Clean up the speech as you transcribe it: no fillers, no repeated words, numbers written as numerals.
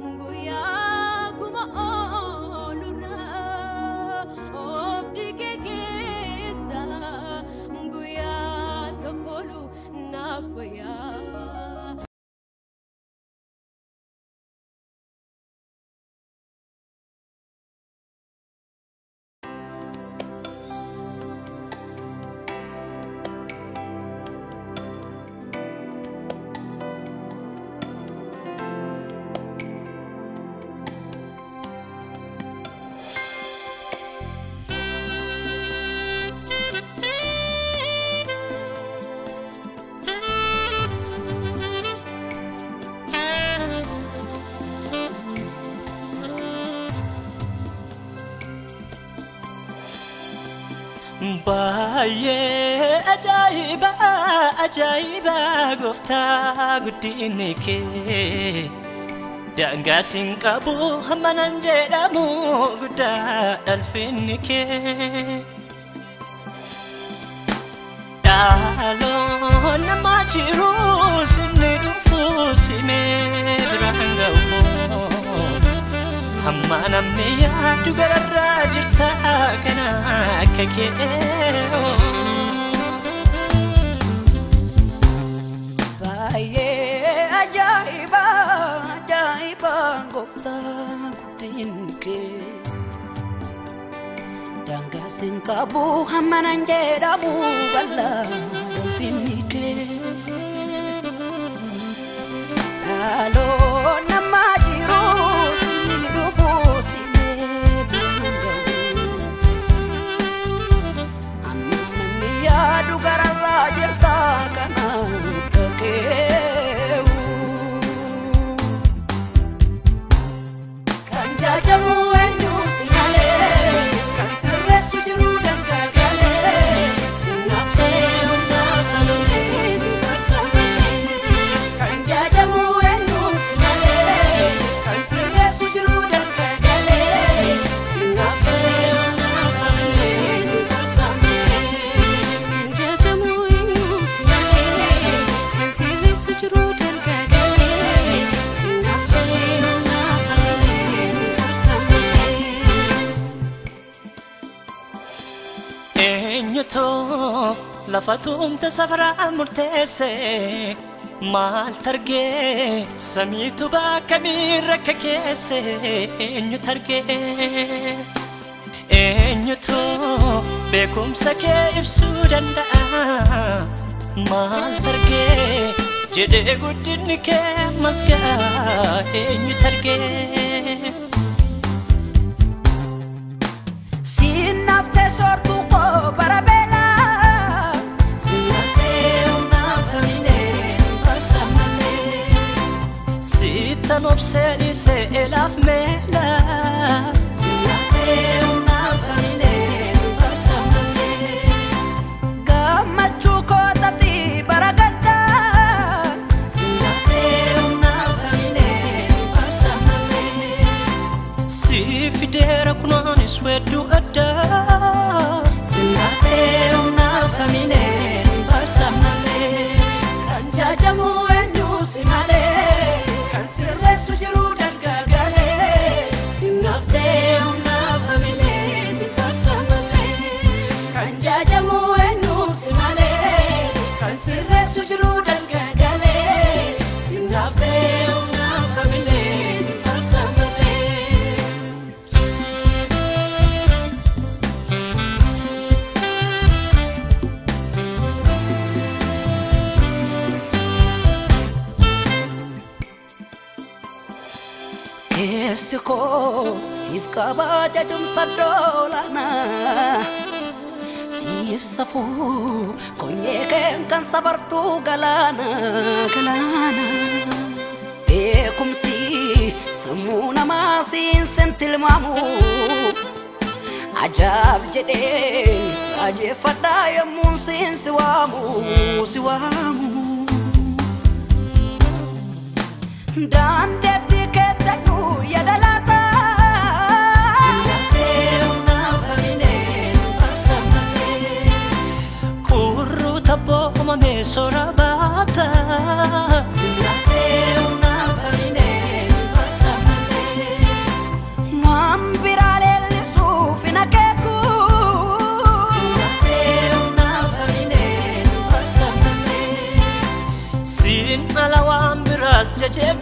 Guyyaa kuma oolurraa oobdii kee keessa guyyaa tokkolu naaf wayyaa. Baay'ee ajaa'iba ajaa'iba gooftaa guddinni kee daangaa siin qabu hamma nan jedhamu guddaa dhalfinni kee. Dhaloon nama jiru sinni dhufu simee biraan ga'u. Hamma namni yaadu gararraa jirta kana akka kee. Baay'ee ajaa'iba ajaa'iba gooftaa guddinni kee daangaa siin qabu hamma nan jedhamu bal'aa ulfinni kee. Dhaloon nama jiru sinni dhufu simee biraan ga'u. Amma namni yaadu gararraa jirta kana akka kee. Kan jaajamu eenyu si malee, kan sirreessu jiru dangaa galee, sinaaf ta'ee humnaaf haluulee si farsa malee. Kan jaajamu eenyu si malee, kan sirreessu jiru dangaa galee, sinaaf ta'ee humnaaf haluulee si farsa malee. Kan jaajamu eenyu si malee, kan sirreessu jiru dalgaa galee, sinaaf ta'ee humnaaf haluulee si farsa malee. Eenyutu lafa tumte safaraa murteesse maal targee samiitu bakka miirra akka keesse eenyu targee eenyutu beekumsa kee ibsuu danda'a maal targee jedhee guddinni kee masgaa eenyu targee. Sinnaftee soortuu koo bara beelaa. Sinnaftee humnaaf hamilee si farsa malee. Sittan obsee dhiisee elaaf meela. Sinnaftee humnaaf hamilee si farsa malee. Gammachuu koo taati bara gaddaa. Sinnaftee humnaaf hamilee si farsa malee. Si fideera kunaanis weedduu addaa. Sinnaftee humnaaf hamilee si farsa malee. Kan jaajamu eenyu si malee, kan sirreessu jiru dangaa galee. Sinnaftee humnaaf hamilee si farsa malee. Kan jaajamu eenyu si malee, kan sirreessu jiru dangaa galee. Sinnaftee humnaaf hamilee si farsa malee. Keessi koo siif kabaja jumsa doolaana siif safuu konyee keen kan safartuu galaana galaana. Beekumsi sammuu namaa siin sen tilmaamu ajaab jedhee raajeffadhaa yommuun siin si waamu si waamu. Daandeetti keettadhu yaada laata. Sinnaftee humnaaf hamilee si farsa malee. Qurru tabboo uumamee soora baata. Sinnaftee humnaaf hamilee si farsa malee. Siin ala waan biraas jajee